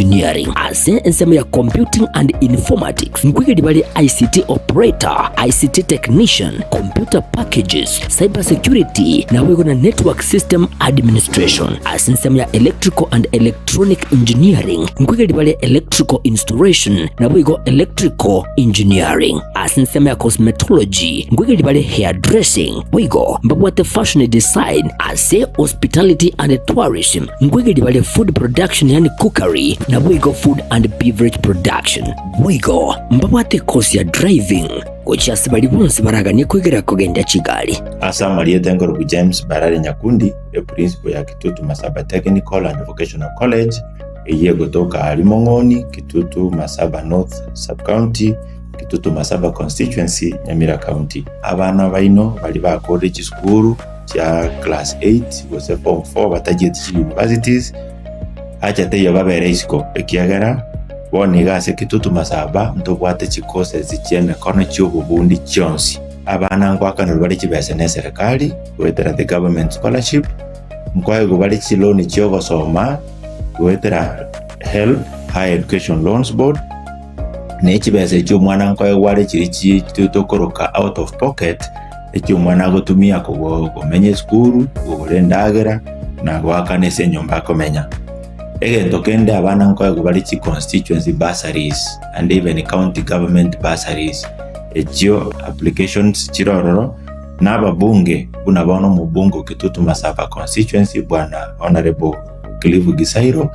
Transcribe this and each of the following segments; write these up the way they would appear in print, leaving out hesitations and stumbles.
Engineering. Ase ensemo ya Computing and Informatics nkoigeria bare ICT Operator, ICT Technician, Computer Packages, Cyber Security naboigo na Network System Administration. Ase ensemo ya Electrical and Electronic Engineering nkoigeria bare Electrical Installation naboigo Electrical Engineering. Ase ensemo ya Cosmetology nkoigeria bare Hairdressing boigo mbabwate Fashion Design. Ase Hospitality and Tourism nkoigeria bare Food Production yaani Cookery naboigo Food and Beverage Production. Boigo mbabwate ekosi ya Driving gochia ase baria bonsi baraganie koigera kogendia chigari. Ase amarieta enkorokwa James Barare Nyakundi, eprinciple ya Kitutu Masaba Technical and Vocational College, eyio egotoka aaria Mong'oni, Kitutu Masaba North Sub-County, Kitutu Masaba Constituency, Nyamira County. Abana baino baria bakorire chisukuru chia class eight gose form four batachieti chi universities, acha teiyo babere isiko ekiagera bono iga ase Kitutu Masaba ntobwate chi courses chia emekono chia obobundi chionsi. Abana ngoakanerwa bare chibesa na eserekari goetera the government scholarship, nkoegwa bare chiloan chia ogosoma goetera HELB, Higher Education Loans Board, na echibesa echio omwana nkoegwa are chiria chi tokoroka out of pocket, eki omwana agotumia komenya esukuru, kogora endagera, na goakana ase enyomba akomenya. Egento kende abana nkoegwa bare chi constituency bursaries and even county government bursaries, echio applications chire ororo, na ababunge buna bono omobunge o Kitutu Masaba constituency bwana Honourable Cliff Gisairo,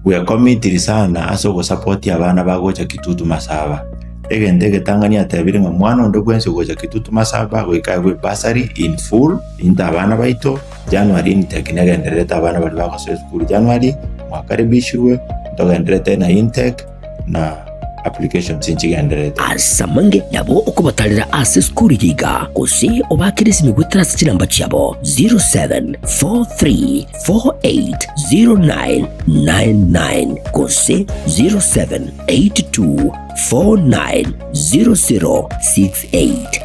bwekomitiri sana ase ogosapotia abana bagocha Kitutu Masaba. Egento egetang'ani atebire ng'a mwana onde bwensi ogocha Kitutu Masaba goika aegwe bursary in full, into abana baito, January intake negendererete abana baria bagosoa esukuru January, mwakaribishirwe, ntogendererete na intake na applications nchigendererete. Ase amange nabo okobatarera ase esukuru eye iga, gose obaakere esimi goetera ase chinamba chiabo 0743 480999 gose 0782 490068.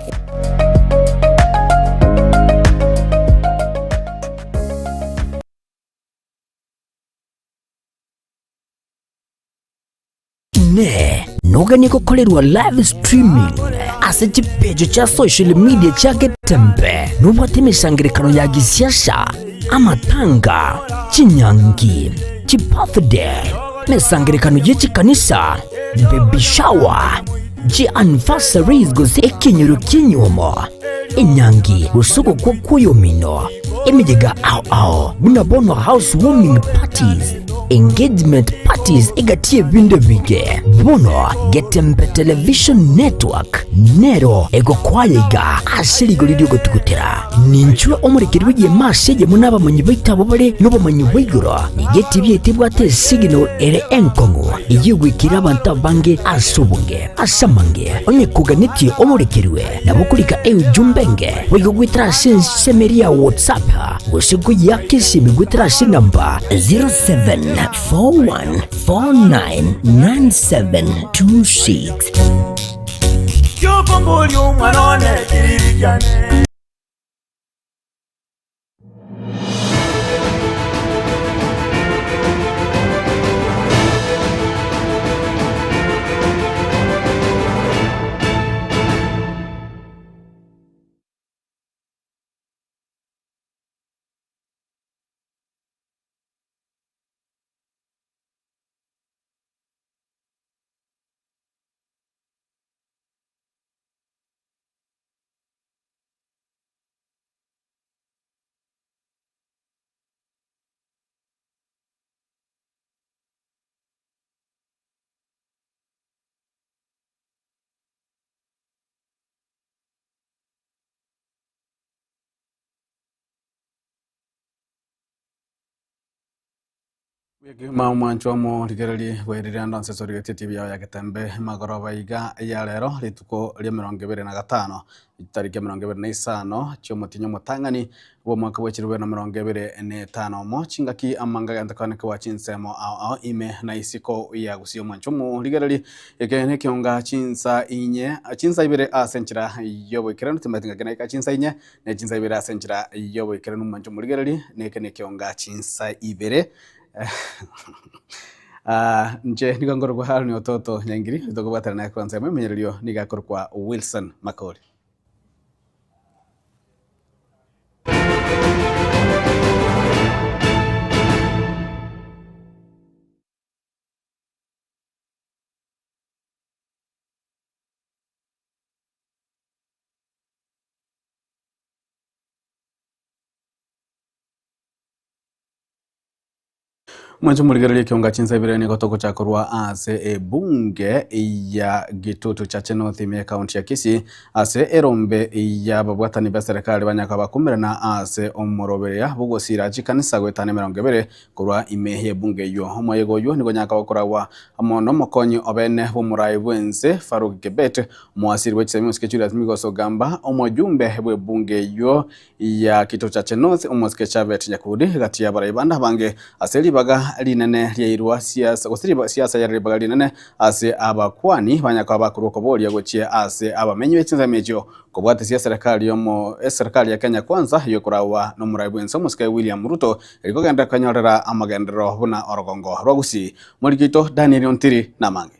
Inee! Noganie gokorerwa live streaming ase chipeji chia social media chia Getembe? Nobwate emesangererekano ya gisiasa, amatanga, chinyangi, chibirthday, emesangererekano ye chikanisa, baby shower, chi anniversaries gose ekenyoro ki'enyuomo, enyangi gose ogokwa kw'oyomino, emeyega ao ao buna bono house warming parties, engagement parties egati y'ebinto ebinge. Bono Getembe Television Network nero egokwaya iga ase rigori ri'ogotugutera. Ninchwe omorekeri bw'egeema ase eyemo nabamanyi baito abwo bare nobomanyi bwa igoro. Nigo etibi yaito ebwate esignal ere enkong'u eyio egwekire abanto abange ase obonge. Ase amange, onye koganetie omorekerwe, nabo okorika eujumbe enge boigo goetera ase ensemo eria ya WhatsApp gose koyiaka esimi goetera ase enamba 0741499726. Kiokomboria omwana one kiriri kiane. Bwekegima omwancho omorigererie bwerire ande onsi ase origetie TV yao ya Getembe magoroba iga ya rero rituko ria emerongo ebere na gatano chitariki emerongo ebere na isano chiomotienyi omotang'ani bw'omwaka bwe chilifu bibere na emerongo ebere na etano omo chingaki amanga agente koanekigwa chinsemo ao ao ime na isiko ya gusii omwancho omorigererie eke nekeonga chinsa inye chinsa ibere ase enchera y'oboikeranu timanyeti ngaki naika chinsa inye Ne chinsa ibere ase enchera y'oboikeranu mwanche omorigererie, na eke nekeonga chinsa ibere. Ah, inche nigo nkorokwa Aaron Ototo Nyaingiri, tokobwatana naye korwa ensemo emenyererio nigo akorokwa Wilson Makori. Mwanche morigererie ekionga chinsa ibere nigo togocha korwa ase ebunge ya Gitutu Chache North ime ekaunti ya Kisii ase erombe y'ababwatani b'eserekari banyaka bakumerana ase omorobereria bw'ogosira chikanisa goetana emerongo ebere korwa ime y'ebunge eyio. Omoyega oyio nigo onyaka gokoragwa amo nomokonyi obene bw'omorai bw'ense Farouk Kibet, omowasiri bwe chisemi omosike Julius Migos Ogamba, omojumbe bw'ebunge eyio ya Kitutu-Chache North, omosike Chebet Nyakudi, gati y'abarai bande abange ase ribaga rinene riairwa siasa gose riba siasa yare ribaga rinene ase abakuani banyakaba bakorwa okoboria gochia ase abamenyi be chinsemo echio kobwatesia eserekari yomo eserekari ya Kenya Kwanza yokoragwa nomorai bwense omosike William Ruto eri kogenderera konyorera amagenderero buna orogongo rwa Gusii. Moriki oito Daniel Ontiri namange.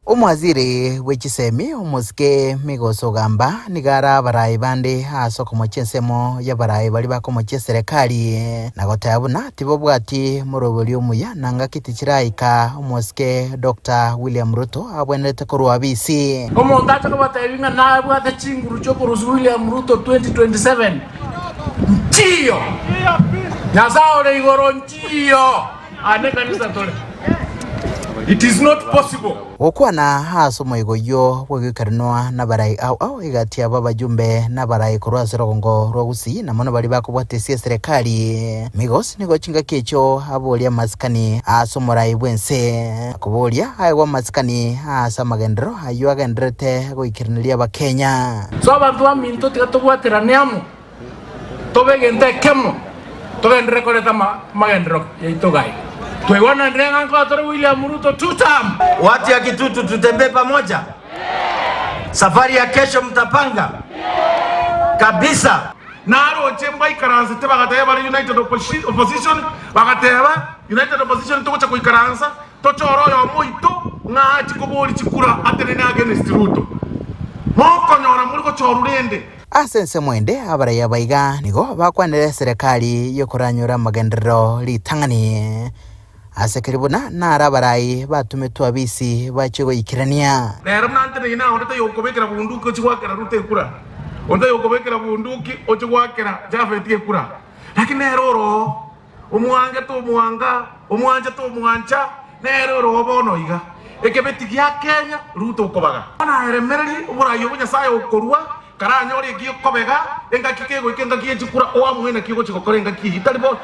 Omwaziri bwe chisemi omosike Migos Ogamba nigo are abarai bande ase okomochia ensemo y'abarai baria bakomochia eserekari na goteba buna tibabwati moroberi omuya na ngaki tichiraika omosike Doctor William Ruto abwenerete korwa abisi. Omonto ache kobatebia ng'a nabwate chinguru chi'okorusia William Ruto 2027, nchiyo! Nyasae ore igoro nchiyo! Aa nekanisa tore. It is not possible. Gokwana ase omoigo oyio bw'egoikaranwa nabarai ao ao egati yabo abajumbe nabarai korwa ase rogongo rwa Gusii na mono baria bakobwatesia eserekari. Migos nigo chingaki echio aboria amasikani ase omorai bw'ense akoboria aegwe amasikani ase amagenderero ayio agendererete goikeraneria abakenya. So abanto baminto tiga tobwaterane amo. Tobe egento ekemo, togenderere koreta amagenderero yaito gai. Twaigwananire ng'a nkoa tore William Ruto two term. Watu ya Kitutu tutembee pamoja? Safari ya kesho mtapanga? Kabisa. Naroche mbaikaransete bagatebia bare United Opposition, bagateba, United Opposition togocha koikaransa tochore oyomo oito ng'a achie koboria chikura atenene against Ruto. Mokonyora more gochorwa rende. Ase ensemo ende abarai aba iga nigo bakwanire eserekari y'okoranyora amagenderero ritang'ani, ase keria buna naro abarai batumetwe abisi bachie goikerania. Rero buna nteneine na onde taiyo okobekera bunduki ochie goakera Ruto ekura, onde taiyo okobekera bunduki ochie goakera Japhet ekura, lakini nere oroo Omwange tomwanga, omwancha tomwancha, nere ore bono iga. Ekebeti gia Kenya, Ruto okobaga. Bono aeremererie oborai obwo Nyasae okorua, karanyore eki okobega, engaki kegoika engaki ye chikura oamue naki ogochia gokora engaki eyio. Tari bo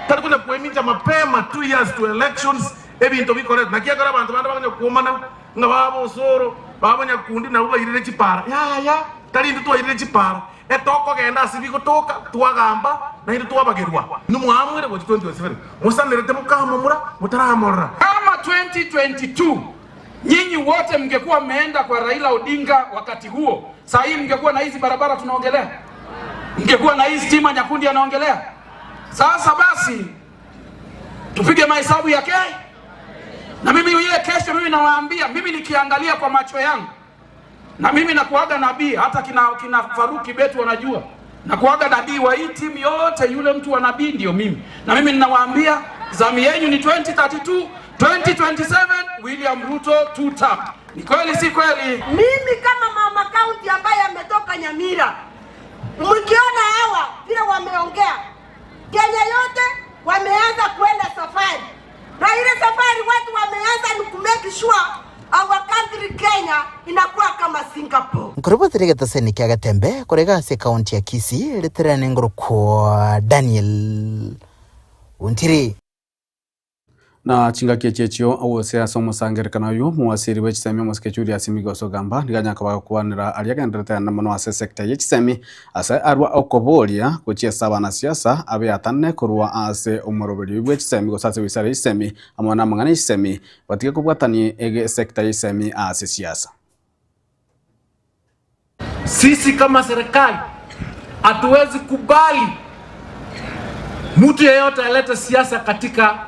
tari konya kwemincha mapema two years to elections ebinto bikoretwe. Naki ekero abanto bande bakonya kwomana ng'a baba osoro, baba nyakundi nabwo bairire chipara. Yaya, tari intwe twairire chipara. Etokogenda ase bigotoka, twagamba, naende twabagerwa. Inwe mwaamuire gochia 2027, mosanerete mokamomura motaramorora. Kama 2022 nyinyi wote mngekuwa mmeenda kwa Raila Odinga wakati huo, saa hii mngekuwa na hizi barabara tunaongelea? Mngekuwa na hii stima Nyakundi anaongelea? Sasa basi tupige mahesabu ya ke na mimi ile kesho, mimi nawaambia, mimi nikiangalia kwa macho yangu na mimi nakuaga nabii, hata kina, kina Faruki Betu wanajua nakuaga nabii wa hii timu yote, yule mtu wa nabii ndio mimi. Na mimi ninawaambia zamu yenyu ni 2032 2027, William Ruto two term. Ni kweli si kweli? Mimi kama mama kaunti ambaye ametoka Nyamira, mkiona hawa vile wameongea, Kenya yote wameanza kuenda safari, na ile safari watu wameanza ni ku make sure our country Kenya inakuwa kama Singapore. Nkorobotire egetaseni kia Getembe korega ase ekaunti ya Kisii riterane ngorokwa Daniel Ontiri. Na chingaki echi echio gose ase omosangererekano oyio omowasiri bwe chisemi omosike Julius Migos Ogamba nigo anyare koba agokwanera aria agendererete naende mono ase esector ye chisemi ase arwa okoboria gochia ase abanasiasa abeatanane korwa ase omoroberio bwe chisemi gose ase wizara ye chisemi amo namang'ana ye chisemi batige kobwatania esector ye chisemi ase siasa. Sisi kama serikali hatuwezi kubali mtu yeyote alete siasa katika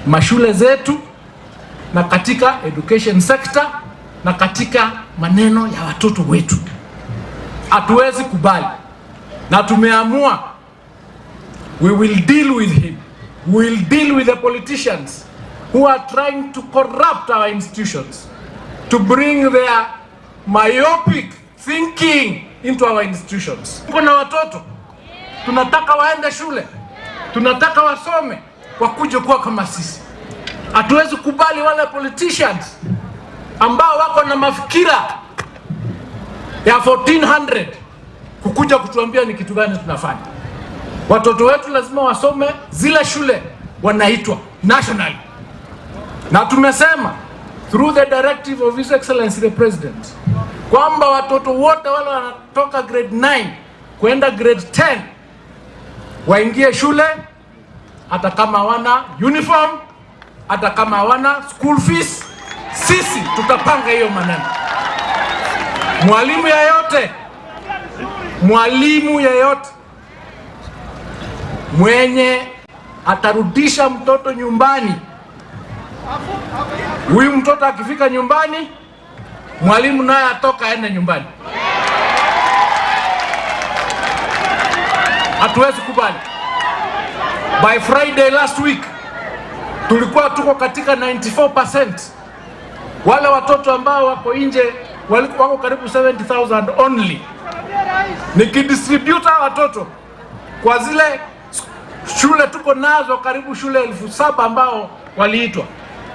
mashule zetu na katika education sector na katika maneno ya watoto wetu. Hatuwezi kubali na tumeamua we will deal with him. We will deal with the politicians who are trying to corrupt our institutions to bring their myopic thinking into our institutions. Tuko na watoto tunataka waende shule, tunataka wasome, wakuje kuwa kama sisi. Hatuwezi kubali wale politicians ambao wako na mafikira ya 1400 kukuja kutuambia ni kitu gani tunafanya. Watoto wetu lazima wasome zile shule wanaitwa nationally, na tumesema through the directive of His Excellency the President kwamba watoto wote wale wanatoka grade 9 kwenda grade 10 waingie shule hata kama hawana uniform, hata kama hawana school fees. Sisi tutapanga hiyo maneno. Mwalimu yeyote, mwalimu yeyote mwenye atarudisha mtoto nyumbani, huyu mtoto akifika nyumbani, mwalimu naye atoka aende nyumbani. Hatuwezi kubali. By Friday last week tulikuwa tuko katika 94%. Wale watoto ambao wako nje wako karibu 70,000 only. Nikidistribute hawa watoto kwa zile shule tuko nazo karibu shule 7,000 ambao waliitwa,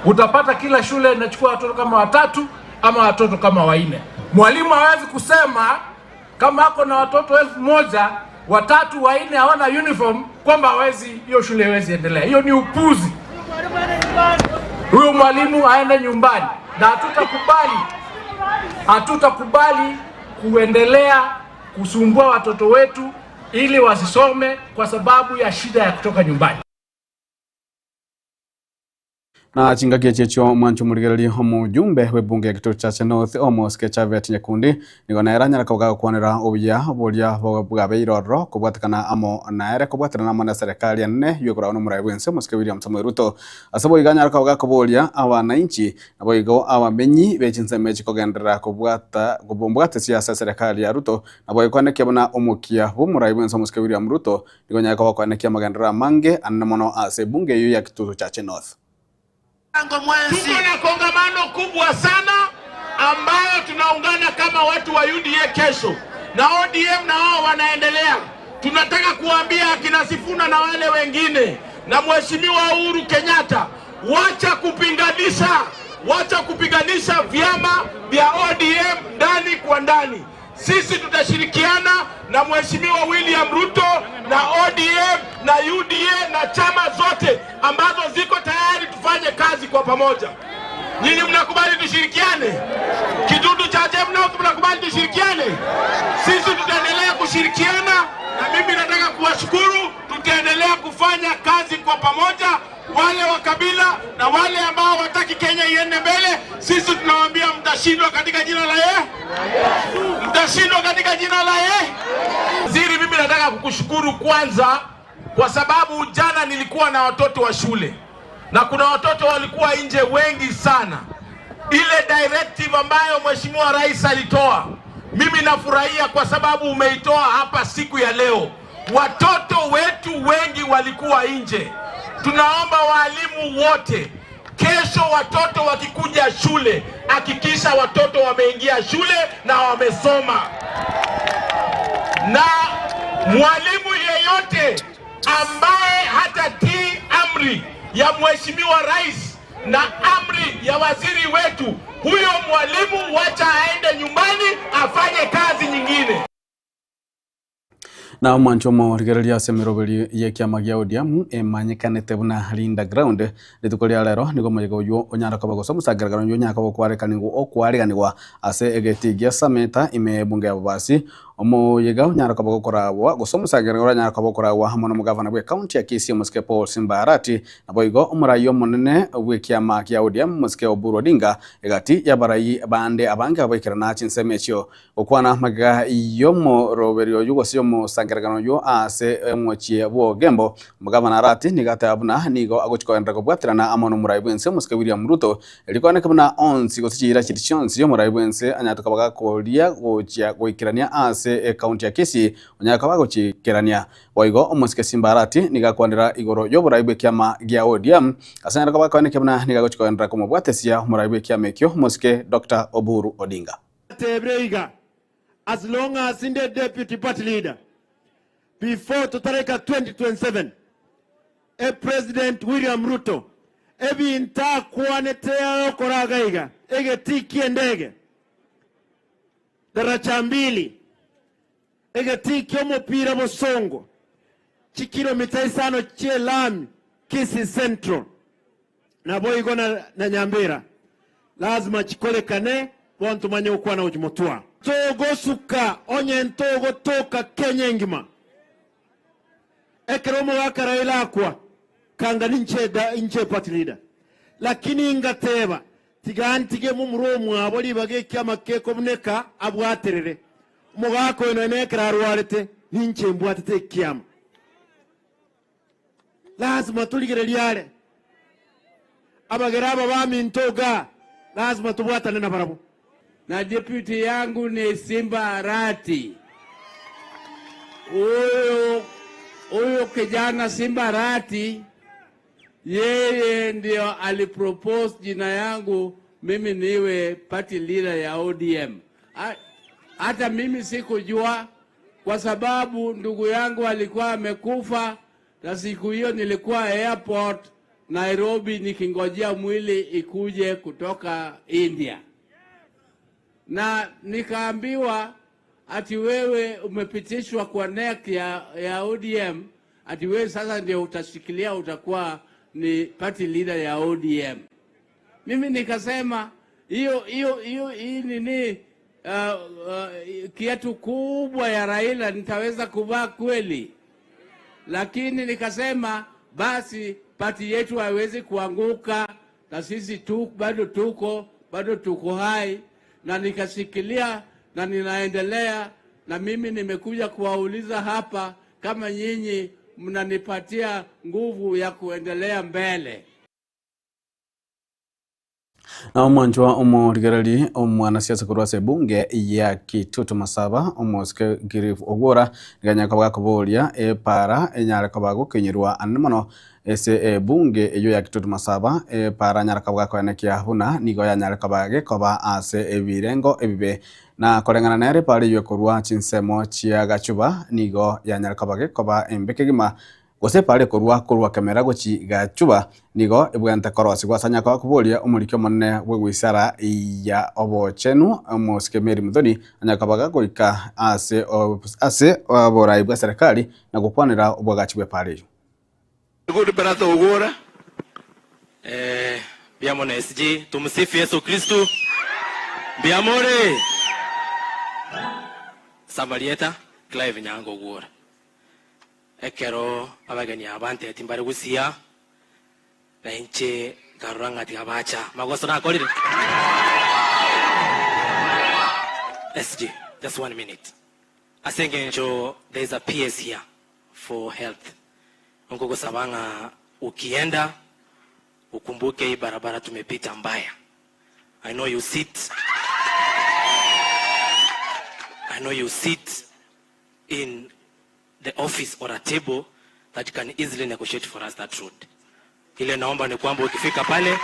utapata kila shule inachukua watoto kama watatu ama watoto kama wanne. Mwalimu hawezi kusema kama ako na watoto 1,000 watatu wanne hawana uniform kwamba hawezi, hiyo shule haiwezi endelea. Hiyo ni upuzi. Huyo mwalimu aende nyumbani, na hatutakubali kuendelea kusumbua watoto wetu ili wasisome kwa sababu ya shida ya kutoka nyumbani. Na chingaki echi echio mwancho morigereria omojumbe bw'ebunge ya Kitutu Chache North omosike Chavet Nyakundi nigo nere anyare koba gagokwanera obuya boria bwabeire ororo kobwatekana amo naere kobwaterana amo na serikali enene yokoragwa na omorai bwense omosike William Samoei Ruto ase boigo anyare koba gakoboria abananchi naboigo abamenyi be chinsemo echi kogenderera kobwata kobwate siasa serikali ya Ruto naboigo kwanekia buna omokia bwa omorai bwense omosike William Ruto nigo anyare koba gokwanekia amagenderero amange anene mono ase ebunge eywo ya Kitutu Chache North. Tuko na kongamano kubwa sana ambayo tunaungana kama watu wa UDA kesho na ODM na wao wanaendelea. Tunataka kuambia akina Sifuna na wale wengine na Mheshimiwa Uhuru Kenyatta, wacha kupinganisha, wacha kupiganisha vyama vya ODM ndani kwa ndani. Sisi tutashirikiana na Mheshimiwa William Ruto na ODM na UDA na chama zote ambazo ziko tayari tufanye kazi kwa pamoja. Nyinyi mnakubali tushirikiane? Kitutu Chache North mnakubali tushirikiane? Sisi tutaendelea kushirikiana, na mimi nataka kuwashukuru. Tutaendelea kufanya kazi kwa pamoja, wale wa kabila na wale ambao wataki Kenya iende mbele, sisi tunawaambia mtashindwa katika jina la Yesu. Mtashindwa katika jina la Yesu. Waziri, mimi nataka kukushukuru kwanza kwa sababu jana nilikuwa na watoto wa shule na kuna watoto walikuwa nje wengi sana. Ile directive ambayo Mheshimiwa Rais alitoa, mimi nafurahia kwa sababu umeitoa hapa siku ya leo. Watoto wetu wengi walikuwa nje. Tunaomba walimu wote, kesho watoto wakikuja shule, hakikisha watoto wameingia shule na wamesoma. Na mwalimu yeyote ambaye hatatii amri ya Mheshimiwa Rais na amri ya waziri wetu, huyo mwalimu wacha aende nyumbani afanye kazi nyingine. Na omwancho omorigereria ase emeroberi y'ekiama gia ODM emanyekanete buna Linda Ground rituko ria rero nigo omoyega oywo onyare koba gose omosangererekano oywo onyare koba okwarekanigwa okwariganigwa ase egeti gia Sameta ime ebunge ya Bobasi. Omoyega onyare koba gokoragwa gose omosangererekano oranyare koba okoragwa amo nomogavana bw'ecounty ya Kisii omosike Paul Simba Arati naboigo omorai omonene bw'ekiama kia ODM omosike Oburu Odinga egati y'abarai bande abange abaikerana chinsemo echio Gokwana magega y'omoroberio oyio gose y'omosangererekano oyio ase omochie bw'Ogembo, omogavana Arati nigo ateba buna nigo agochia kogenderera kobwaterana amo nomorai bw'ense omosike William Ruto erio kooneke buna onsi gose chiira chiria chionsi omorai bw'ense anyarete koba gakoria gochia goikerania ase ecounty ya Kisii onyare koba agochikerania. Boigo omosike Simba Arati nigo akwanera igoro y'oborai bw'ekiama gia ODM ase anyare koba gakoenekia buna nigo agochia kogenderera komobwatesia omorai bw'ekiama ekio omosike Doctor Oburu Odinga. Natebire iga, as long as inde deputy party leader, before totaraika 2027, e President William Ruto ebinto akwanete agokora iga iga, egetii ki'endege, daraja mbili, egetii ki'omopira bosongo, chikilomita isano chi'elami Kisii Central, Naboigo na Nyambera lazima chikorekane bono tomanye gokwana gochia motwa. Togosuka onye ntogotoka Kenya engima. Ekero omogaka Raila akwa kanga ninche inche party leader. Lakini ngateba tiga ntige momura omwabo ribaga ekiama kekobuneka abwaterere. Omogaka oyo nonya ekero arwarete ninche mbwatete ekiama. Lasima torigererie are abagere aba baminto igaa, lasima tobwatane nabarabwo. Na deputy yangu ni Simba Arati. Huyu huyu kijana Simba Arati yeye ndio alipropose jina yangu mimi niwe party leader ya ODM. Hata mimi sikujua kwa sababu ndugu yangu alikuwa amekufa, na siku hiyo nilikuwa airport Nairobi nikingojea mwili ikuje kutoka India, na nikaambiwa ati wewe umepitishwa kwa NEC ya ODM, ati wewe sasa ndio utashikilia, utakuwa ni party leader ya ODM. Mimi nikasema hiyo hiyo hiyo hii nini kiatu kubwa ya Raila nitaweza kuvaa kweli? Lakini nikasema basi pati yetu haiwezi kuanguka na sisi tu, bado tuko hai, na nikashikilia na ninaendelea. Na mimi nimekuja kuwauliza hapa kama nyinyi mnanipatia nguvu ya kuendelea mbele. Na omwanchwa omorigereri omwanasiasa korwa ase ebunge ya Kitutu Masaba omosike Griff Ogora nigo koba gakoboria epara enyare koba gokenyerwa anene mono ase ebunge eywo ya Kitutu Masaba epara anyare koba gakoenekia buna nigo yanyare koba gekoba ase ebirengo ebibe na koreng'ana nere epara eywo ekorwa chinsemo chia Gachuba nigo yanyare koba gekoba embe kegima gose pare korwa korwa kemera gochi Gachuba nigo ebwenerete korosigwa ase anyare koboria omoriki omonene bw'egoisara ya obochenu omosike Mary Muthoni anyare koba gagoika ase ase oborai bwa serikali na gokwanera obwagachi bw'epara eyio. Good brother Ogora. Eh, mbuya SG. Tumsifu Yesu Kristu. Mbuya more. Samarieta Clive Nyango Ogora. Ekero abageni aba banteti mbare gusia, na inche nkarora ng'a tiga bacha. Magoso nakorire? SG, just one minute. Ase engencho there is a PS here for health. Nkogosaba ng'a ukienda ukumbuke hii barabara tumepita mbaya. I know you sit I know you sit in the office or a table that can easily negotiate for us that road. Ile naomba ni kwamba ukifika pale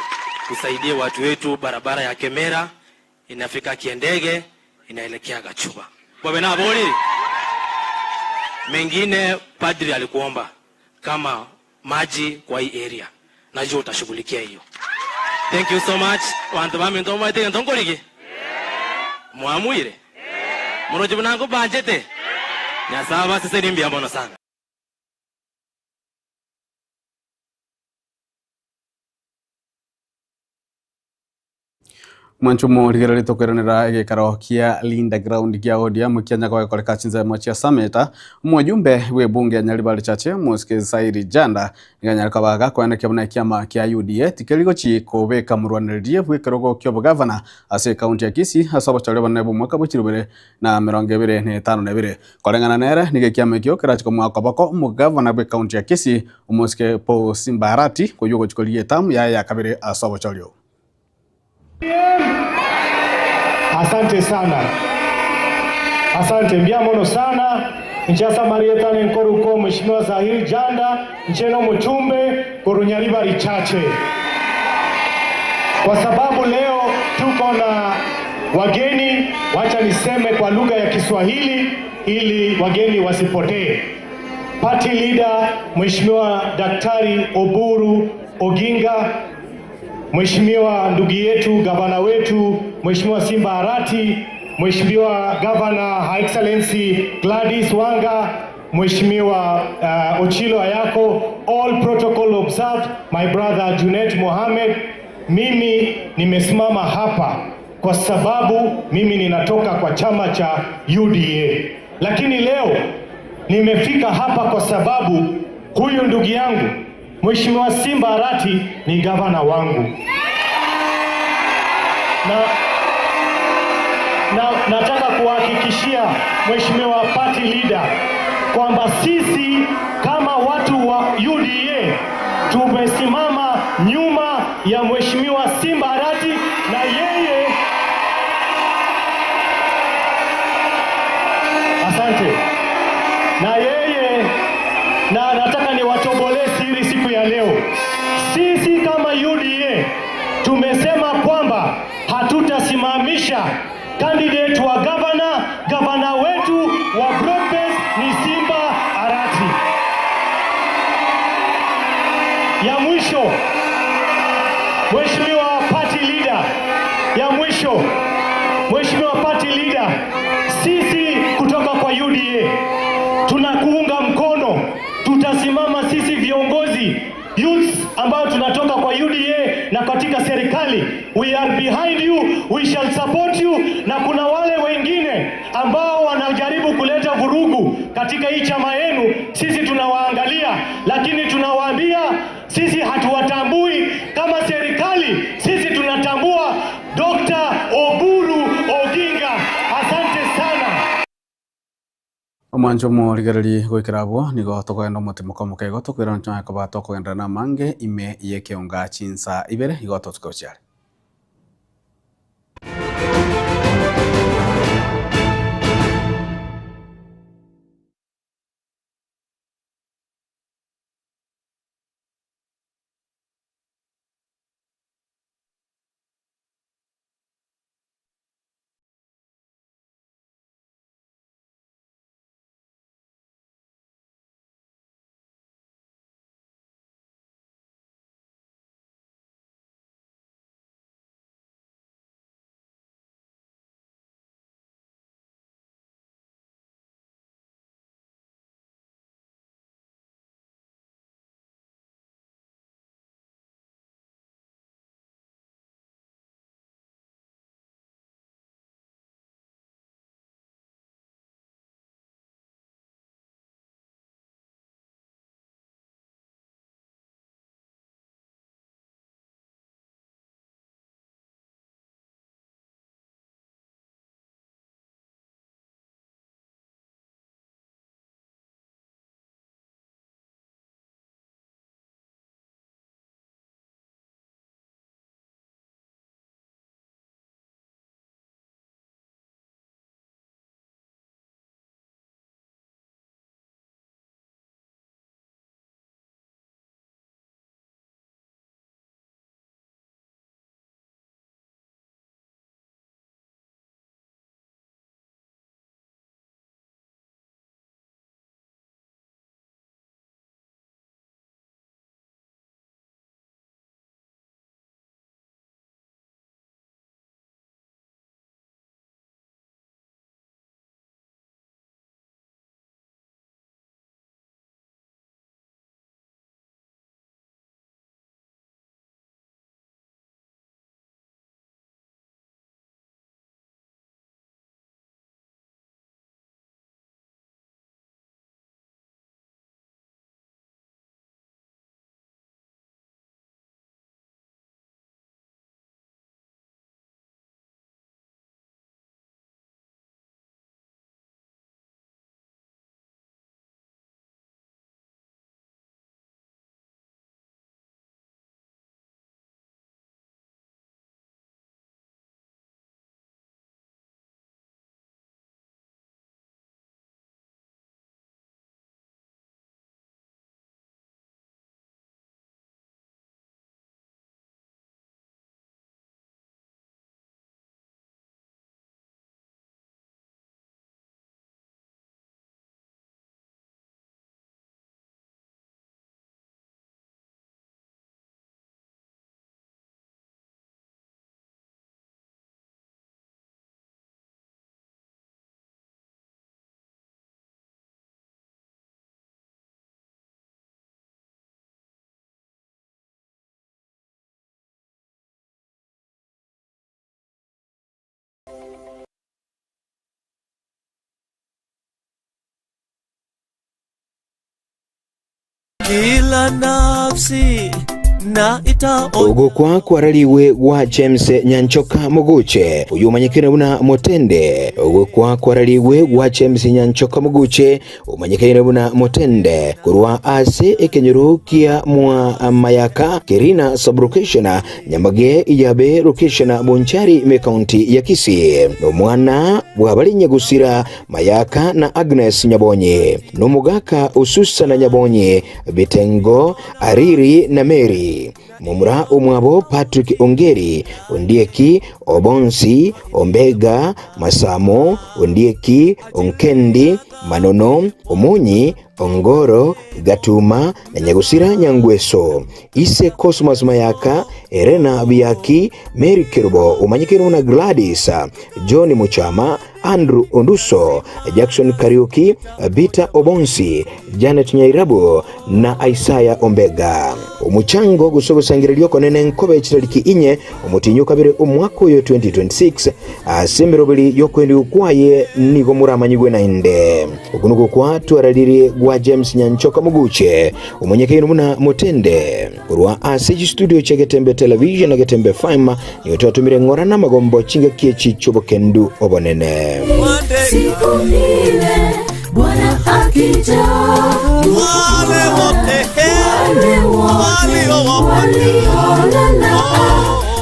usaidie watu wetu, barabara ya Kemera inafika Kiendege inaelekea Gachuba. Bwana nabori mengine padri alikuomba kama maji kwa hii area, najua utashughulikia hiyo. Thank you so much. Wantu baminto mwaitege ntonkorigi mwamwire muroji bunango banjete Nyasaye sisi ni mbia mono sana. Mwanchumo rigereri tokoiranera egekaro kia Linda Ground gia ODM kianya goekoreka chinsemo chia Sameta omojumbe bw'ebunge ya Nyaribari Chache Mosike Sairi Janda niganyare koba gakoenekia buna ekiama kia UDA tikeri gochi kobeka morwanererie bw'ekerogo ki'obogavana ase ekaunti ya Kisii ase obochori obonene bw'omwaka bwa 2025. Koreng'ana nere nigo ekiama ekio kerache komoa koboko omogavana bw'ekaunti ya Kisii Omosike Paul Simba Arati koyio ogochi korigia etamu yaye ya kabere ase obochori obo. Asante sana. Asante mbuya mono sana. Inche ase amarieta ane nkoruka Omweshimiwa Zahir Janda, inche nomochumbe korwa Nyaribari Chache. Kwa sababu leo tuko na wageni, wacha niseme kwa lugha ya Kiswahili ili wageni wasipotee. Party leader Mheshimiwa Daktari Oburu Oginga, Mheshimiwa ndugu yetu gavana wetu Mheshimiwa Simba Arati, Mheshimiwa Governor Her Excellency Gladys Wanga, Mheshimiwa Ochilo Ayako, all protocol observed, my brother Junet Mohamed. Mimi nimesimama hapa kwa sababu mimi ninatoka kwa chama cha UDA, lakini leo nimefika hapa kwa sababu huyu ndugu yangu Mheshimiwa Simba Arati ni gavana wangu na nataka kuhakikishia Mheshimiwa Party Leader kwamba sisi kama watu wa UDA tumesimama nyuma ya Mheshimiwa Simba Arati na yeye, asante, na yeye na nataka niwatobolee siri siku ya leo. Sisi kama UDA tumesema kwamba hatutasimamisha candidate wa gavana. Gavana wetu wa broad-based ni Simba Arati. Ya mwisho, Mheshimiwa Party Leader, ya mwisho, Mheshimiwa Party Leader, sisi kutoka kwa UDA tunakuunga mkono, tutasimama sisi viongozi youths ambao tunatoka kwa UDA na katika serikali, we are behind you, we shall support you. Na kuna wale wengine ambao wanajaribu kuleta vurugu katika hii chama yenu, sisi tunawaangalia, lakini tunawaambia sisi hatuwatambui kama serikali, sisi tunatambua Dr. Oburu Oginga. Asante sana. Omwancho omorigereri goikera abwo nigo tokogenda omotimoka omokeigo tokoirana nchonye koba tokogenderera na amange ime yekeonga chinsa ibere igo totuke ochiare. Kila nafsi na ita Ogokwa kwararigwe gwa James Nyanchoka Moguche, oyio omanyekire buna Motende. Ogokwa kwararigwe gwa James Nyanchoka Moguche, omanyekaine buna Motende, korwa ase ekenyoro kia mwa Mayaka, Kerina Sub-location, Nyamage Iyabe Location, Bonchari ime County ya Kisii. Nomwana bw'abare Nyagusira Mayaka na Agnes Nyabonyi, nomogaka o Susana Nyabonyi, Bitengo, Ariri na Mary. Momura omwabo Patrick Ongeri, Ondieki, Obonsi, Ombega, Masamo, Ondieki, Onkendi, Manono, Omonyi, Ongoro, Gatuma, na Nyagusira Nyangweso. Ise Cosmas Mayaka, Erena Biaki, Mary Kerubo, omanyekire buna Gladys, John Muchama, Andrew Onduso, Jackson Kariuki, Peter Obonsi, Janet Nyairabu na Isaiah Ombega. Omochango gose ogosangereria okonene nkobe chitariki inye omotienyi o kabere omwaka oyo 2026 ase emeroberi y'okoendigwa kwaye nigo moramanyigwe naende. Okwo nokwo kwatwararirie gwa James Nyanchoka Moguche omonyekaino buna Motende. Korwa ase chistudio chia Getembe Television na Getembe FM nigo twatomire ng'ora namagombo chingaki echi chi'obokendu obonene. Siku ile Bwana akija, wale wote waliolala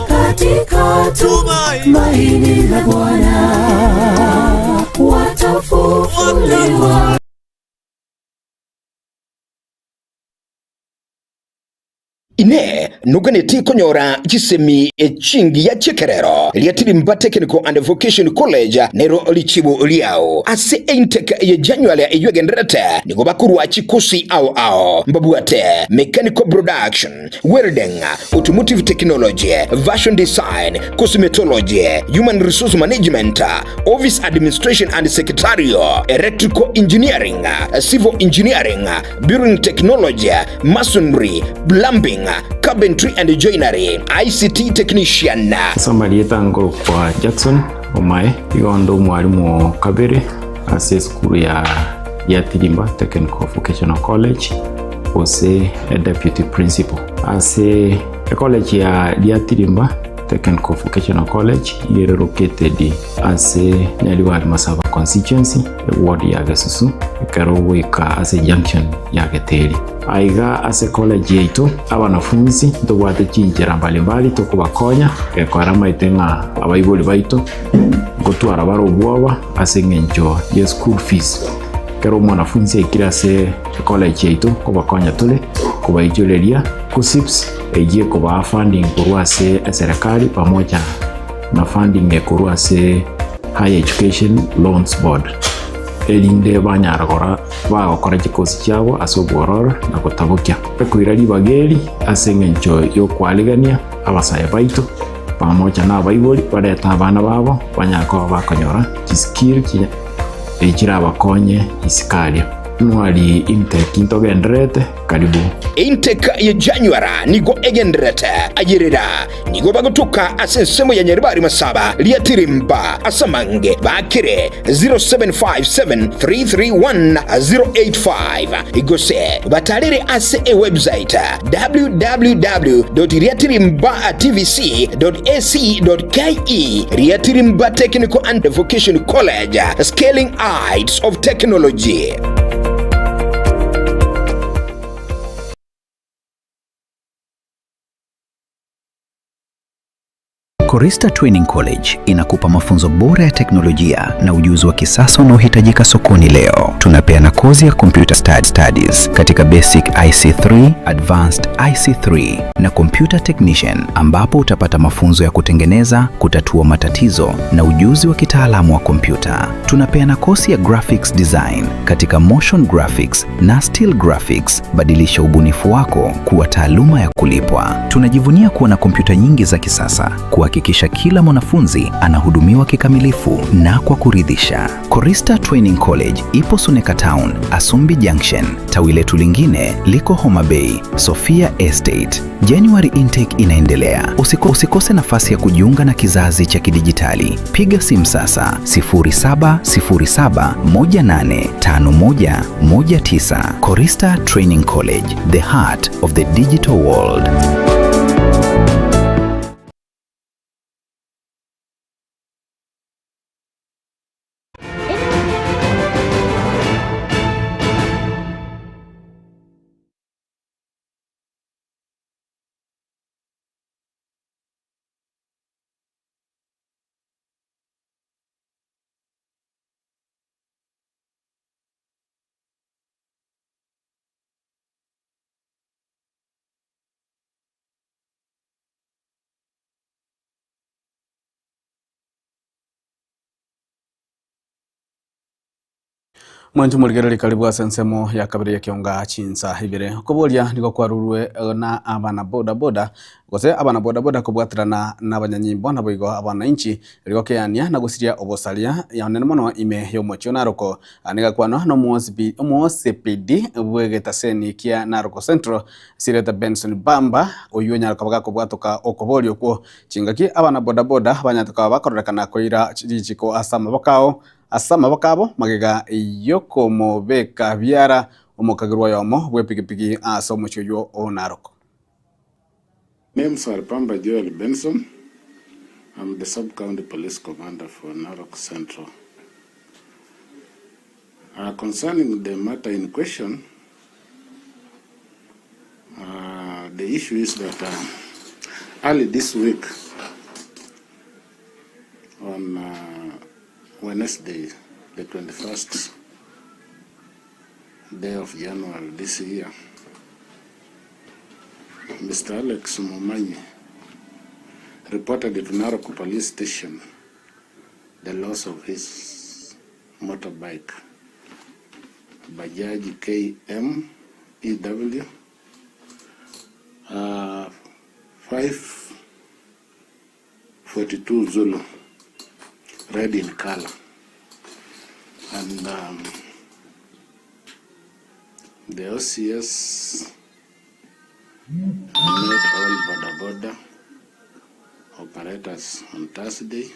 katika tumaini la Bwana watafufuliwa. Inee! Noganeti konyora chisemi chingiya chi'ekerero? Riatirimba Technical and Vocation College nero richibu riao. Ase eintake ye January eyio egendererete nigo bakorwa chikosi ao ao mbabwate Mechanical Production, Welding, Automotive Technology, Fashion Design, Cosmetology, Human Resource Management, Office Administration and Secretarial, Electrical Engineering, Civil Engineering, Building Technology, Masonry, Plumbing, Carpentry and Joinery, ICT Technician. Ase amarieta nkorokwa Jackson Omae, igo onde omwalimu o kabere ase esukuru ya Giatirimba Technical Vocational College gose e deputy principal. Ase ecollege ya Giatirimba Technical Vocational College iga ere located ase Nyaribari Masaba Constituency, eward ya Gesusu, ekero ogoika ase junction ya Geteri. Aiga ase college yaito, abanafunsi ntobwate chinchera mbalimbali tokobakonya gekora amaete ng'a abaibori baito ngotwara bare obwoba ase eng'encho ye school fees. Ekero omwanafunsi aikire ase college yaito nkobakonya tore kobaichoreria KUCCPS eyio ekobaa funding korwa ase eserekari pamoja na funding ekorwa ase Higher Education Loans Board erinde banyara gora bagokora chikosi chiabo ase obwororo na gotabokia. Ekoira ribaga eri ase engencho y'okwarigania abasae baito pamoja na abaibori barete abana babo banyare koba bakonyora chiskill chirabakonye isiko aria. Nwari intake ntogendererete karibu. Intake ye January nigo egendererete ayerera Nigo bagotoka ase ensemo ya Nyaribari Masaba, Riatirimba, ase amange bakire 0757331085 gose batarere ase ewebsite www.riatirimbatvc.ac.ke Riatirimba Technical and Vocation College, Scaling Heights of Technology. Korista Training College inakupa mafunzo bora ya teknolojia na ujuzi wa kisasa unaohitajika sokoni leo. Tunapeana kozi ya Computer Studies katika Basic IC3, Advanced IC3 na Computer Technician ambapo utapata mafunzo ya kutengeneza, kutatua matatizo na ujuzi wa kitaalamu wa kompyuta. Tunapeana kozi ya Graphics Design katika Motion Graphics na Still Graphics. Badilisha ubunifu wako kuwa taaluma ya kulipwa. Tunajivunia kuwa na kompyuta nyingi za kisasa kuhakikisha kuhakikisha kila mwanafunzi anahudumiwa kikamilifu na kwa kuridhisha. Korista Training College ipo Suneka Town, Asumbi Junction. Tawi letu lingine liko Homa Bay, Sofia Estate. January intake inaendelea. Usiko, usikose nafasi ya kujiunga na kizazi cha kidijitali. Piga simu sasa 0707185119. Korista Training College, the heart of the digital world. Mwancho morigereri karibu ase ensemo ya kabere ya kionga chinsa ibere koboria nigo kwarurwe na abana boda boda gose abana boda boda kobwaterana na abanyanyimbo nabo igo abananchi rigo keania na gusiria obosaria yonene mono ime yomochio Naroko nigakwanwa na omoosipidi bwegetaseni kia Naroko Central Sireta Benson Bamba oyu nyaroko bagakobwatoka okoboria okwo chingaki abana boda boda banyatoka bakororekana koira richiko ase amaboko ao ase amaboko abo magega yokomobeka biara omokagirwa yomo bwa epikipiki ase omochio oyo o Narok. Names are Pamba Joel Benson. I'm the sub-county police commander for Narok Central. Concerning the matter in question, the issue is that early this week, on Wednesday, the 21st day of January this year, Mr. Alex Momanyi reported to Narok Police Station the loss of his motorbike, Bajaj KM EW 542 Zulu, red in color. And the OCS met all boda boda operators on Thursday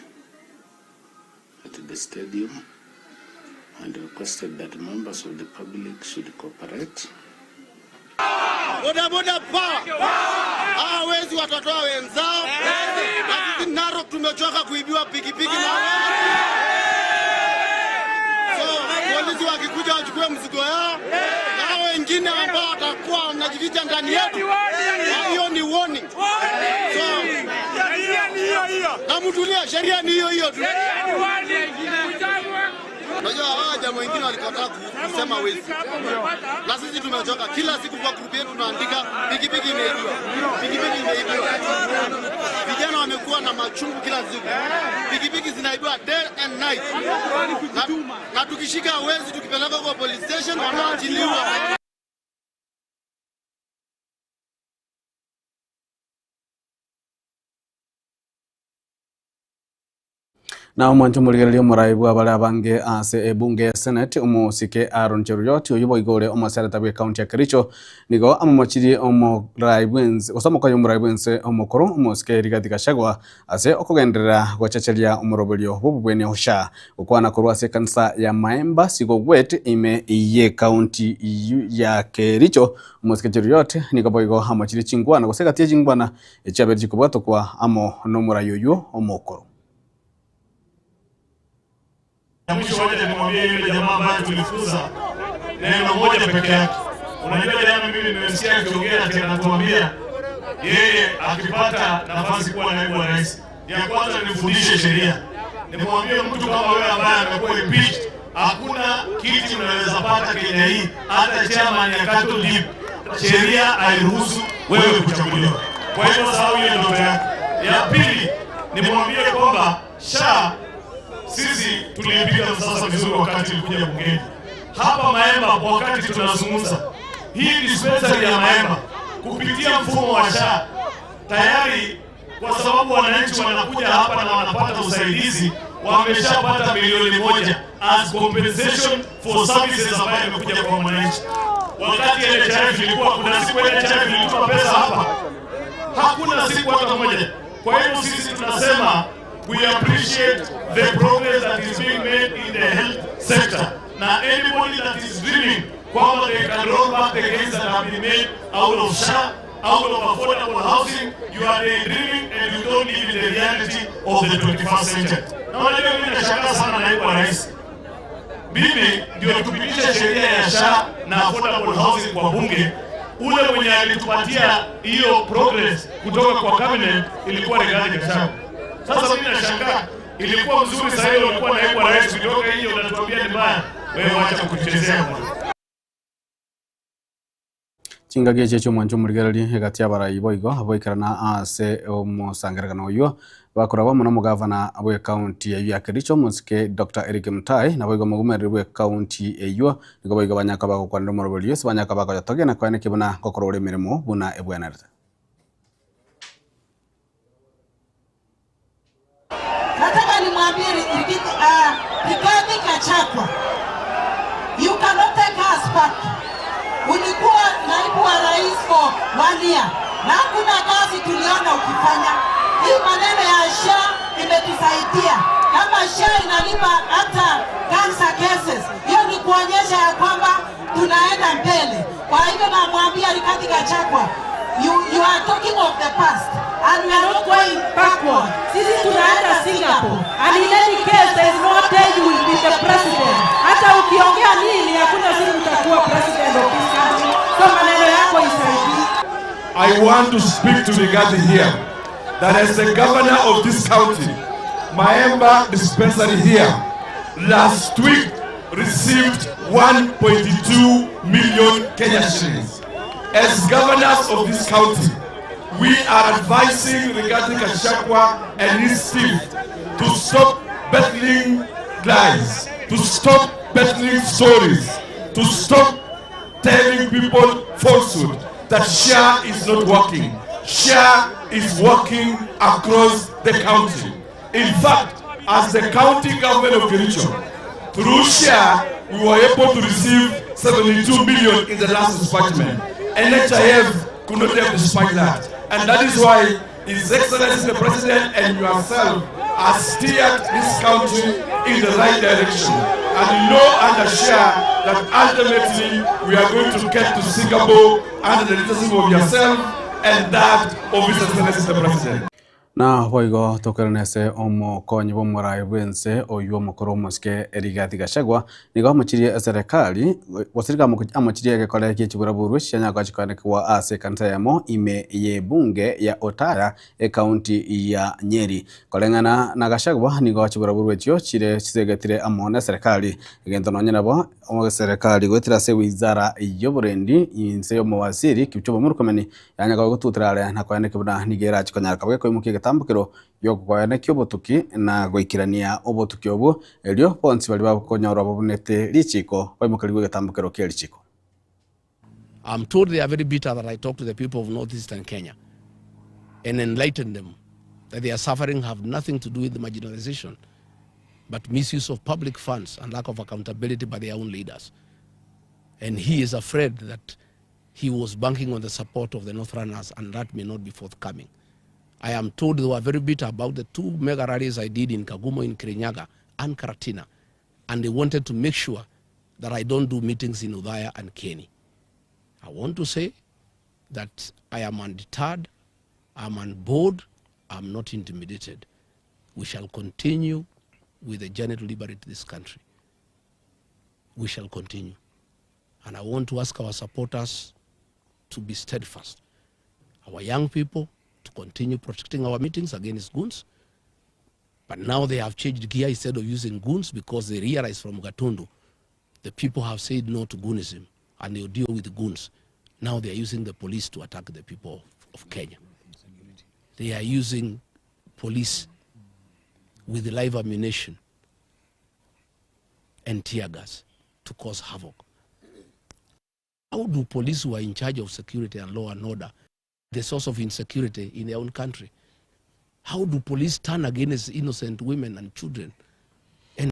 at the stadium and requested that members of the public should cooperate. Boda boda power. Hawa wezi watatoa wenzao. Na sisi Narok tumechoka kuibiwa pikipiki na so polisi wakikuja wachukue mzigo yao, na hao wengine ambao watakuwa wanajificha ndani yetu, hiyo ni warning. So na mtulie, sheria ni hiyo hiyo tu. Unajua hawa jamaa wengine walikataa kusema wezi, na sisi tumechoka. Kila siku kwa grupu yetu tunaandika pikipiki imeibiwa, pikipiki imeibiwa. Vijana wamekuwa na machungu kila siku, pikipiki zinaibiwa day and night, na tukishika wezi tukipeleka kwa police station wanaachiliwa. Na omwancho morigereria omorai bwa bare abange ase ebunge ya Senate omosike Aaron Cheruiyot oyo boigo ore omoseneta bwa ekaunti ya Kericho nigo amomochirie omorai bwense gose omokonyi omorai bwense omokoro omosike Rigathi Gachagua ase okogenderera gochecheria omoroberio bw'obobweni osha gokwana korwa ase ekanisa ya Maemba Sigowet ime ye kaunti ya Kericho omosike Cheruiyot nigo boigo amochirie chingwana gose egati ya chingwana echiabere chikobwatokwa amo nomorai oyo omokoro. Na mwisho waje nimwambie yule jamaa ambaye tulifunza neno moja peke yake. Unajua jana mimi nimemsikia akiongea ati anatuambia yeye akipata nafasi kuwa naibu wa rais, ya kwanza nifundishe sheria. Nimwambie mtu kama wewe ambaye amekuwa impeached, hakuna kiti unaweza pata Kenya hii, hata chairman ya cattle dip, sheria hairuhusu wewe kuchaguliwa. Kwa hivyo sahau hiyo ndoto yako. Ya pili nimwambie kwamba SHA sisi tulipiga msasa vizuri wakati ilikuja bungeni. Hapa Maemba wakati tunazungumza, hii dispensary ya Maemba kupitia mfumo wa SHA tayari kwa sababu wananchi wanakuja hapa na wanapata usaidizi, wameshapata milioni moja as compensation for services ambayo imekuja kwa mwananchi. Wakati NHIF ilikuwa, kuna siku NHIF ilitoa pesa hapa? Hakuna siku hata moja. Kwa hivyo sisi tunasema we appreciate the progress that is being made in the health sector. Na anybody that is dreaming kwamba they can roll back the gains that have been made out of SHA, out of affordable housing, you are daydreaming and you don't live in the reality of the 21st century. Na unajua mimi nashangaa sana naibu wa rais. Mimi ndio tupitishe sheria ya SHA na affordable housing kwa bunge. Ule mwenye alitupatia hiyo progress kutoka kwa cabinet ilikuwa Rigathi Gachagua. Sasa mimi nashangaa, ilikuwa mzuri sasa hiyo ulikuwa naibu wa rais, kutoka hiyo unatuambia ni mbaya. Wewe wacha kutuchezea bwana. Chingaki echi chi'omwancho omorigereria egati y'abarai boigo boikerana ase omosangererekano oyio bakoragwa amo nomogavana bw'ecounty eyio ya Kericho omosike Doctor Eric Mutai naboigo omogumereri bw'ecounty eyio nigo boigo banyaka bagokwanera omoroberi ase banyaka bakoyotogia na koenekia buna ngokora ore emeremo buna ebwenerete. Nataka nimwambie Rigathi Gachagua, you cannot take us back. Ulikuwa naibu wa rais for one year na hakuna kazi tuliona ukifanya. Hii maneno ya SHA imetusaidia. Kama SHA inalipa hata cancer cases, hiyo ni kuonyesha ya kwamba tunaenda mbele. Kwa hivyo namwambia Rigathi Gachagua, you are talking of the past and we are not going backward. Sisi tunaenda Singapore and in any case there is no day you will be the president. Hata ukiongea nini hakuna siku utakuwa president of this country. So maneno yako isaidii. I want to speak to Rigathi here that as the governor of this county, Maemba dispensary here last week received 1.2 million Kenya shillings. As governors of this county, we are advising Rigathi Gachagua and his team to stop peddling lies, to stop peddling stories, to stop telling people falsehood that SHA is not working. SHA is working across the county. In fact, as the county government of Kericho, through SHA, we were able to receive 72 million in the last disbursement. NHIF could not have dispatched that. And that is why His Excellency the President and yourself have steered this country in the right direction. And you know and assure that ultimately we are going to get to Singapore under the leadership of yourself and that of His Excellency the President. Na boigo tokerane ase omokonyi bw'omorai bw'ense oywo omokoro omosike Rigathi Gachagua nigo amochirie eserekari gose nigo amochirie egekore gie chiburaburwe chianyaka chikoanekigwa ase ekanisa eyemo ime y'ebunge ya Othaya ecounty ya Nyeri. Koreng'ana na Gachagua nigo chiburaburwe echio chire chisegetire amo neserekari egento nonye nabo eserekari goetera ase ewizara y'oborendi inse y'omowaziri Kipchumba Murkomen Yanyaka gotutera are na koenekia buna nigo erache konyara koba gekoimokia egetambokero gi'okoenekia obotuki na goikerania obotuki obwo, erio bonsi baria bakonyorwa babunete richiiko baimokerigwe egetambokero kie richiiko. I'm told they are very bitter that I talk to the people of northeastern Kenya and enlighten them that their suffering have nothing to do with marginalization but misuse of public funds and lack of accountability by their own leaders. And he is afraid that he was banking on the support of the Northerners and that may not be forthcoming. I am told they were very bitter about the two mega rallies I did in Kagumo, in Kirinyaga and Karatina. And they wanted to make sure that I don't do meetings in Othaya and Kieni. I want to say that I am undeterred, I'm on board, I'm not intimidated. We shall continue with the journey to liberate this country. We shall continue. And I want to ask our supporters to be steadfast. Our young people to continue protecting our meetings against goons. But now they have changed gear instead of using goons because they realize from Gatundu, the people have said no to goonism and they will deal with the goons. Now they are using the police to attack the people of Kenya. They are using police with live ammunition and tear gas to cause havoc. How do police who are in charge of security and law and order, the source of insecurity in their own country? How do police turn against innocent women and children and.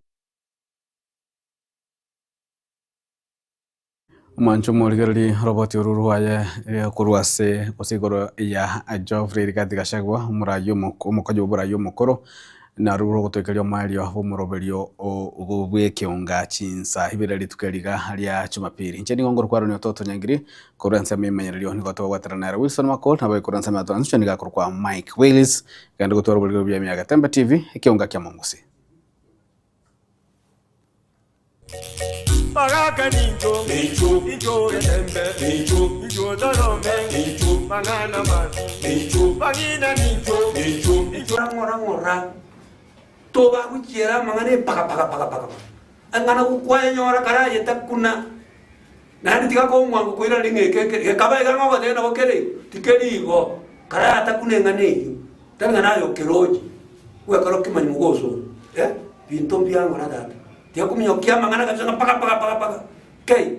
Omwancho omorigereria oroboti oru rwaye korwa ase gose igoro ya Geoffrey Rigathi Gachagua omoraia omokonyi bw'oboraia omokoro Narwo rogotoikeria omoerio bw'omoroberio bw'ekeonga chinsa ibere rituko eri iga ria Jumapili. Inche nigo nkorokwa Aaron Ototo Nyangiri, korwa ensemo y'emenyereri nigo togobwaterana nere Wilson Makori, nabo korwa ensemo ya Transition nigo akorokwa Mike Wills, genda gotwara oboriri obuya ime ya Getembe TV, ekeonga kia Mongusi. Bagaka nincho, nincho, nincho getembe, nincho, nincho torome, nincho, mang'ana mabi, nincho, bang'ina nincho, nincho, nincho. Ng'ora ng'ora tobagochiera amang'ana epaka paka paka paka ang'ana gokwayenyora kare aye takuna naende tiga koba omwango koirana ng'a eke eke gekaba iga ng'a ogoteba nabo kere igo tikeri igo kare aye takuna eng'ana eyio tari ng'a naye okeroche gwekora okemanya mogoso eh binto mbuya ng'ora tata. Tiakominyokia amang'ana kabisa ng'a paka paka paka paka kei.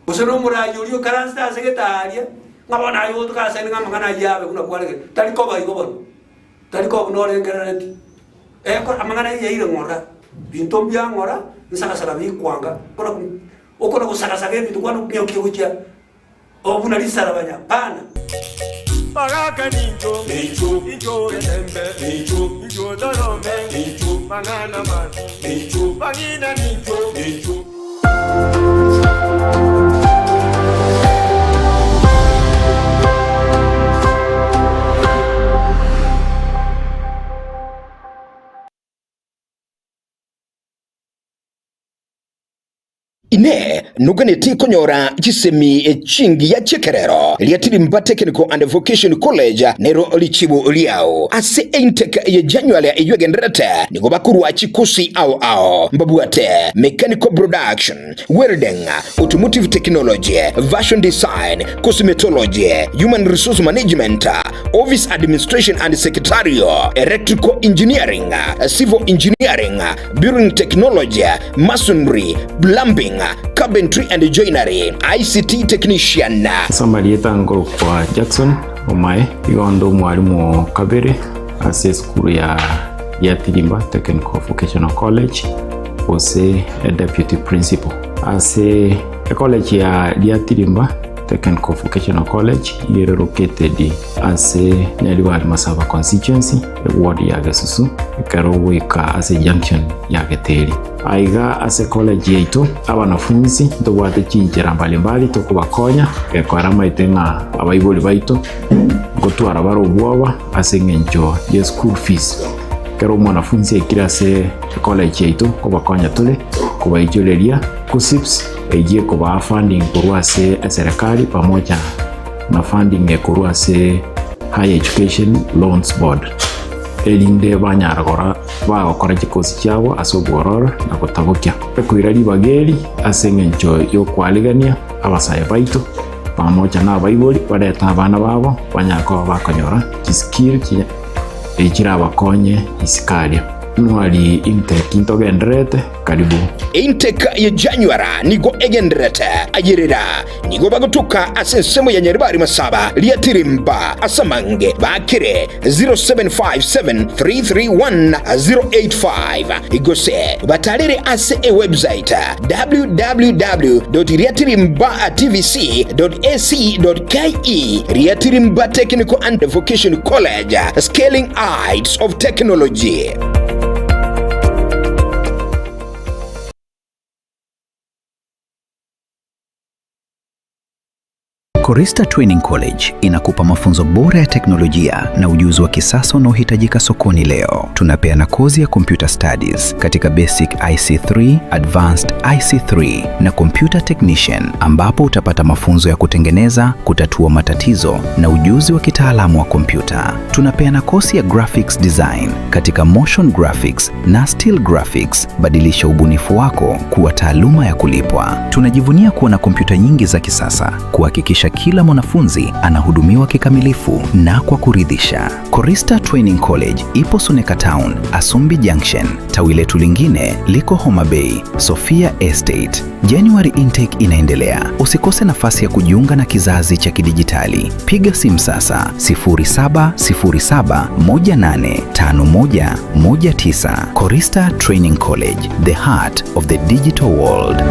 Gose nomoraai oria oikaransete ase getaaria, ng'a bono aye ogotoka asende ng'a amang'ana ayio abe buna kwaregete. Tari koba igo bono, tari koba buna orengerereti. Ekora amang'ana ayio yaire ng'ora, binto mbia ng'ora, nsagasaga bikwanga, kona okona gosagasaga ebinto kwana kominyokia gochia oo buna risarabanya, hapana. Bagaka nincho, nincho, nincho getembe, nincho, nincho torome, nincho, mang'ana mabi, nincho, bang'ina nincho, nincho. Inee! Noganeti konyora chisemi chingiya chi'ekerero? Riatirimba Technical and Vocation College nero richibu riao. Ase intake ye January eyio egendererete nigo bakorwa chikosi ao ao mbabwate Mechanical Production, Welding, Automotive Technology, Fashion Design, Cosmetology, Human Resource Management, Office Administration and Secretarial, Electrical Engineering, Civil Engineering, Building Technology, Masonry, Plumbing, Carpentry and Joinery, ICT Technician. Ase amarieta nkorokwa Jackson Omae, igo onde omwalimu o kabere ase esukuru ya Giatirimba Technical Vocational College gose deputy principal. Ase ecollege ya Giatirimba Technical Vocational College iga ere located ase Nyaribari Masaba constituency, eward ya Gesusu, ekero ogoika ase junction ya Geteri. Aiga ase college yaito abanafunsi ntobwate chinchera mbalimbali tokobakonya gekora amaete ng'a abaibori baito ngotwara bare obwoba ase eng'encho ye school fees. Ekero omwanafunsi aikire ase college yaito nkobakonya tore kobaichoreria KUCCPS eyio ekobaa funding korwa ase eserekari pamoja na funding ekorwa ase Higher Education Loans Board erinde banyara gora bagokora chikosi chiabo ase obwororo na gotabokia. Ekoira ribaga eri ase engencho y'okwarigania abasae baito pamoja na abaibori barete abana babo banyare koba bakonyora chiskill chirabakonye isiko aria. Nwari intake ntogendererete karibu. Intake ye January nigo egendererete ayerera Nigo bagotoka ase ensemo ya Nyaribari Masaba, Riatirimba, ase amange bakire 0757331085 gose batarere ase ewebsite www.riatirimbatvc.ac.ke Riatirimba Technical and Vocation College, Scaling Heights of Technology. Korista Training College inakupa mafunzo bora ya teknolojia na ujuzi wa kisasa unaohitajika sokoni leo. Tunapeana kozi ya Computer Studies katika Basic IC3, Advanced IC3 na Computer Technician ambapo utapata mafunzo ya kutengeneza, kutatua matatizo na ujuzi wa kitaalamu wa kompyuta. Tunapeana kozi ya Graphics Design katika Motion Graphics na Still Graphics. Badilisha ubunifu wako kuwa taaluma ya kulipwa. Tunajivunia kuwa na kompyuta nyingi za kisasa kuhakikisha kila mwanafunzi anahudumiwa kikamilifu na kwa kuridhisha. Korista Training College ipo Suneka Town, Asumbi Junction. Tawi letu lingine liko Homa Bay, Sofia Estate. January intake inaendelea. Usikose nafasi ya kujiunga na kizazi cha kidijitali. Piga simu sasa 0707185119. Korista Training College, the heart of the digital world.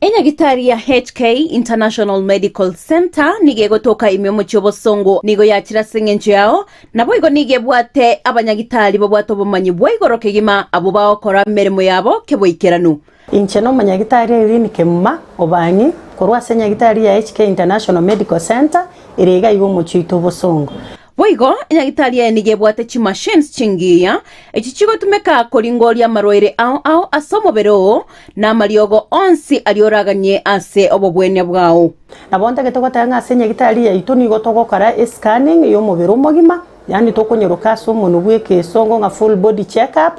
Enyagitari ya HK International Medical Center nigo egotoka ime omochie obosongo nigo yachire ase eng'encho yao, naboigo nigo ebwate abanyagitari babwate obomanyi bwa igoro kegima abwo bagokora emeremo yabo keboikeranu. Inche nomonyagitari Irene Kemuma Obang'i korwa ase enyagitari ya HK International Medical Centre ere iga iga omochie oito obosongo. Boigo, enyagitari eye nigo ebwate chimachines chingiya, echi chigotumeka koringoria amarwaire ao ao ase omobere oo, na amariogo onsi aria oraganie ase obobwenia bwao. Nabo ntagete goteba ng'a ase enyagitari yaito nigo togokora escanning y'omobere omogima, yaani tokonyeroka ase omonwe bw'ekesongo ng'a full body check up,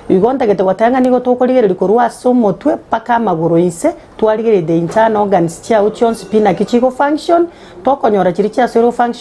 igo ntagete goteba ng'a nigo tokorigereria korwa ase omotwe mpaka amagoro inse, twarigereria the internal organs chiao chionsi pi naki chigo function, tokonyora chiria chiasoire go function.